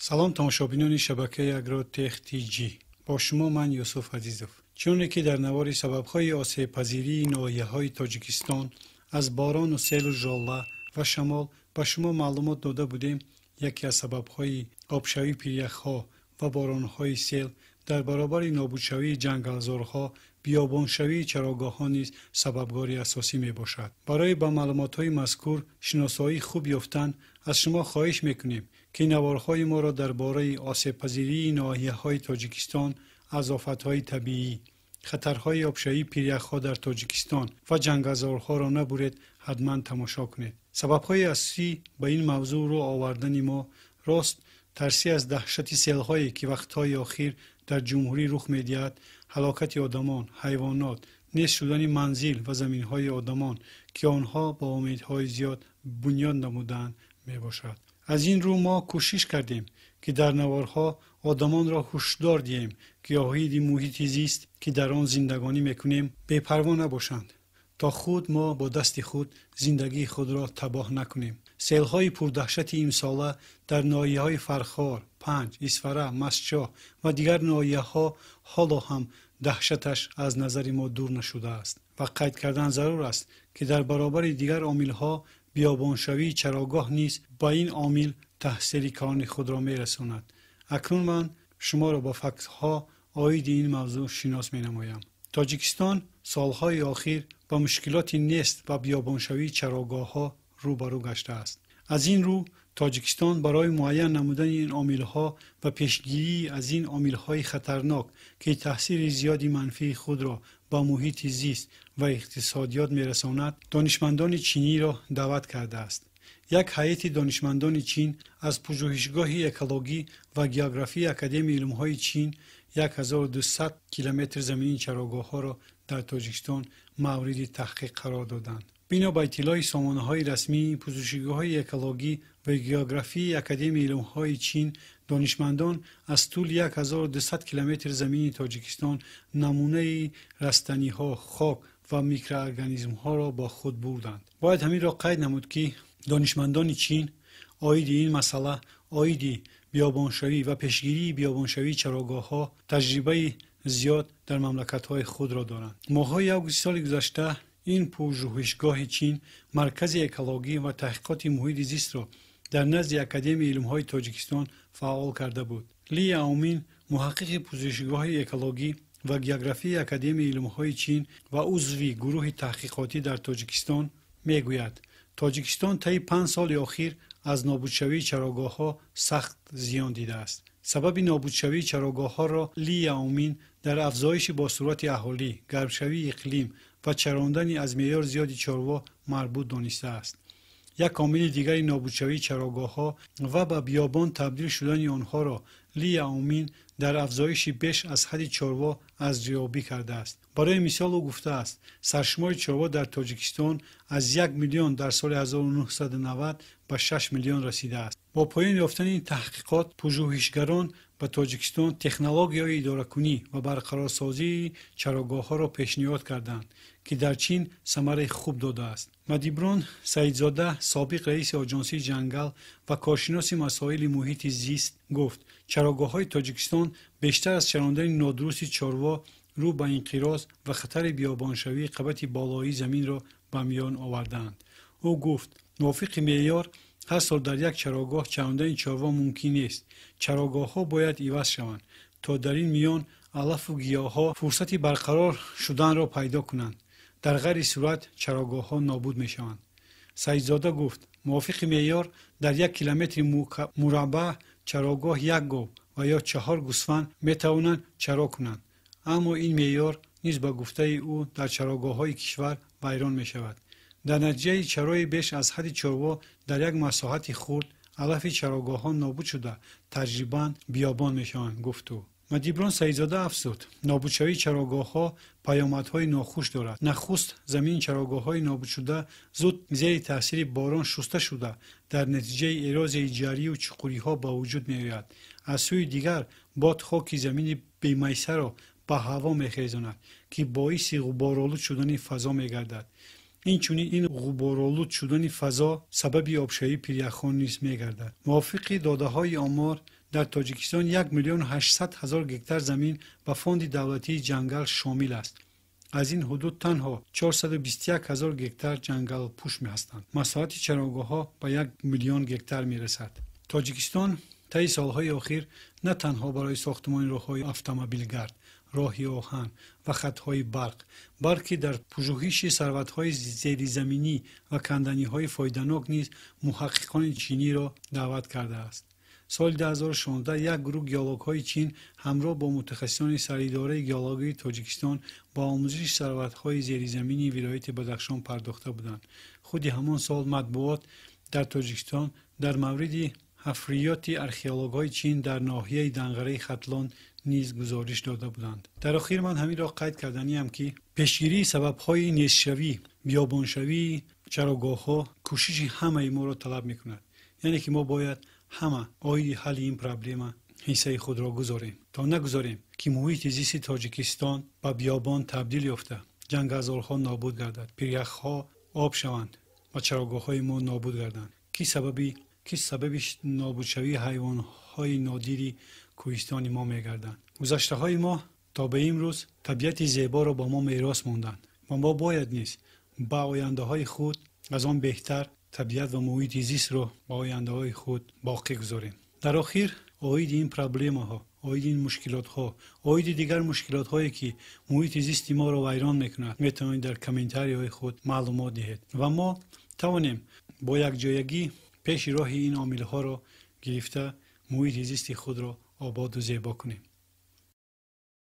Салом, тамошобинони шабакаи Агротех ТЖ. Бо шумо ман Юсуф Азизов. Чуне ки дар навори сабабҳои осебпазирии ноҳияҳои Тоҷикистон аз борону селу жолла ва шамол ба шумо маълумот дода будем, яке аз сабабҳои обшавии пиряхҳо ва боронҳои сел дар баробари нобудшавии ҷангалзорҳо, биёбоншавии чарогоҳҳо низ сабабгори асосӣ мебошад. Барои ба маълумотҳои мазкур шиносоии хуб ёфтан аз шумо хоҳиш мекунем, ки наворҳои моро дар бораи осебпазирии ноҳияҳои Тоҷикистон аз офатҳои табиӣ, хатарҳои обшавии пиряхҳо дар Тоҷикистон ва ҷангалзорҳоро набуред, ҳатман тамошо кунед. Сабабҳои асосӣ ба ин мавзӯъ рӯ овардани мо рост тарсӣ аз даҳшати селҳое, ки вақтҳои охир дар ҷумҳурӣ рух медиҳад, ҳалокати одамон, ҳайвонот, нест шудани манзил ва заминҳои одамон, ки онҳо бо умедҳои зиёд бунёд намудаанд, мебошад. Аз ин рӯ мо кӯшиш кардем, ки дар наворҳо одамонро ҳушдор диҳем, ки оҳиди муҳити зист, ки дар он зиндагонӣ мекунем, бепарво набошанд, то худ мо бо дасти худ зиндагии худро табоҳ накунем. Селҳои пурдаҳшати имсола дар ноҳияҳои Фархор, Панҷ, Исфара, Мастчоҳ ва дигар ноҳияҳо ҳоло ҳам даҳшаташ аз назари мо дур нашудааст. Ва қайд кардан зарур аст, ки дар баробари дигар омилҳо биёбоншавии чарогоҳ низ ба ин омил таъсири калони худро мерасонад. Акнун ман шуморо ба фактҳо оиди ин мавзӯъ шинос менамоям. Тоҷикистон солҳои охир ба мушкилоти нест ва биёбоншавии чарогоҳҳо рӯ ба рӯ гаштааст. Аз ин рӯ Тоҷикистон барои муайян намудани ин омилҳо ва пешгирӣ аз ин омилҳои хатарнок, ки таъсири зиёди манфии худро ба муҳити зист ва иқтисодиёт мерасонад, донишмандони чиниро даъват кардааст. Як ҳайати донишмандони Чин аз пажӯҳишгоҳи экологӣ ва географии Академияи илмҳои Чин 1200 километр замини чарогоҳҳоро дар Тоҷикистон мавриди таҳқиқ қарор доданд. Бино ба иттилои сомонаҳои расмии пажӯҳишгоҳҳои экологӣ ва географии Академияи илмҳои Чин, донишмандон аз тӯли 1200 километр замини Тоҷикистон намунаи растаниҳо, хок ва микроорганизмҳоро бо худ бурданд. Бояд ҳаминро қайд намуд, ки донишмандони Чин оиди ин масъала, оиди биёбоншавӣ ва пешгирии биёбоншавии чарогоҳҳо таҷрибаи зиёд дар мамлакатҳои худро доранд. Моҳҳои августи соли гузашта ин пажӯҳишгоҳи Чин маркази экологӣ ва таҳқиқоти муҳити зистро дар назди Академияи илмҳои Тоҷикистон фаъол карда буд. Ли Яомин, муҳаққиқи пажӯҳишгоҳи экологӣ ва географии Академияи илмҳои Чин ва узви гурӯҳи таҳқиқотӣ дар Тоҷикистон, мегӯяд: Тоҷикистон таи 5 соли охир аз нобудшавии чарогоҳҳо сахт зиён дидааст. Сабаби нобудшавии чарогоҳҳоро Ли Яомин дар афзоиши босуръати аҳолӣ, гармшавии иқлим ва чарондани аз меъёр зиёди чорво марбут донистааст. Як омили дигари нобудшавии чарогоҳҳо ва ба биёбон табдил шудани онҳоро Ли Яомин дар афзоиши беш аз ҳадди чорво арзёбӣ кардааст. Барои мисол ӯ гуфтааст, саршумори чорво дар Тоҷикистон аз 1 миллион дар соли 1990 ба 6 миллион расидааст. Бо поён ёфтани ин таҳқиқот пажӯҳишгарон ба Тоҷикистон технологияҳои идоракунӣ ва барқарорсозии чарогоҳҳоро пешниҳод карданд, ки дар Чин самараи хуб додааст. Мадиброн Саидзода, собиқ раиси Оҷонсии ҷангал ва коршиноси масоили муҳити зист, гуфт: чарогоҳҳои Тоҷикистон бештар аз чарондани нодурусти чорво рӯ ба инқироз ва хатари биёбоншавии қабати болоии заминро ба миён овардаанд. Ӯ гуфт: мувофиқи меъёр ҳар сол дар як чарогоҳ чарондани чорво мумкин нест. Чарогоҳҳо бояд иваз шаванд, то дар ин миён алафу гиёҳҳо фурсати барқарор шуданро пайдо кунанд. Дар ғайри сурат чарогоҳҳо нобуд мешаванд. Саидзода гуфт: мувофиқи меъёр дар 1 километри мураббаъ чарогоҳ як гов ва ё чаҳор гӯсфанд метавонанд чаро кунанд, аммо ин меъёр низ, ба гуфтаи ӯ, дар чарогоҳҳои кишвар вайрон мешавад. Дар натиҷаи чарои беш аз ҳадди чорво дар як масоҳати хурд алафи чарогоҳҳо нобуд шуда, таҷрибан биёбон мешаванд, гуфт ӯ. Мадиброн Саидзода афзуд: нобудшавии чарогоҳҳо паёмадҳои нохуш дорад. Нахуст, замини чарогоҳҳои нобудшуда зуд зери таъсири борон шуста шуда, дар натиҷаи эрозияи ҷарию чуқуриҳо ба вуҷуд меояд. Аз сӯи дигар, бод хоки замини бемайсаро ба ҳаво мехезонад, ки боиси ғуборолуд шудани фазо мегардад. Инчунин ин ғуборолуд шудани фазо сабаби обшавии пиряхҳо низ мегардад. Мувофиқи додаҳои омор, Дар Тоҷикистон 1 800 000 гектар замин ба фонди давлатии ҷангал шомил аст. Аз ин ҳудуд танҳо 421 ҳазор гектар ҷангалпӯш ҳастанд. Масоҳати чарогоҳҳо ба 1 миллион гектар мерасад. Тоҷикистон таи солҳои охир на танҳо барои сохтмони роҳҳои автомобилгард, роҳи оҳан ва хатҳои барқ, балки дар пажӯҳиши сарватҳои зеризаминӣ ва канданиҳои фоиданок низ муҳаққиқони чиниро даъват кардааст. Соли 2016 як гурӯҳ геологҳои Чин ҳамроҳ бо мутахассисони саридораи геологии Тоҷикистон ба омӯзиши сарватҳои зеризаминии вилояти Бадахшон пардохта буданд. Худи ҳамон сол матбуот дар Тоҷикистон дар мавриди ҳафриёти археологҳои Чин дар ноҳияи Данғараи Хатлон низ гузориш дода буданд. Дар охир ман ҳаминро қайд карданиам, ки пешгирии сабабҳои нестшавӣ, биёбоншавии чарогоҳҳо кӯшиши ҳамаи моро талаб мекунад. Яъне ки мо бояд ҳама оиди ҳалли ин проблема ҳиссаи худро гузорем, то нагузорем, ки муҳити зисти Тоҷикистон ба биёбон табдил ёфта, ҷангалзорҳо нобуд гардад, пиряхҳо об шаванд ва чарогоҳҳои мо нобуд гарданд, ки сабаби нобудшавии ҳайвонҳои нодири кӯҳистони мо мегарданд. Гузаштаҳои мо то ба имрӯз табиати зеборо ба мо мерос монданд ва мо бояд низ ба ояндаҳои худ аз он беҳтар табиат ва муҳити зистро ба ояндаҳои худ боқӣ гузорем. Дар охир оиди ин проблемаҳо, оиди ин мушкилотҳо, оиди дигар мушкилотҳое, ки муҳити зисти моро вайрон мекунад, метавонед дар комментарияҳои худ маълумот диҳед ва мо тавонем бо якҷоягӣ пеши роҳи ин омилҳоро гирифта муҳити зисти худро ободу зебо кунем.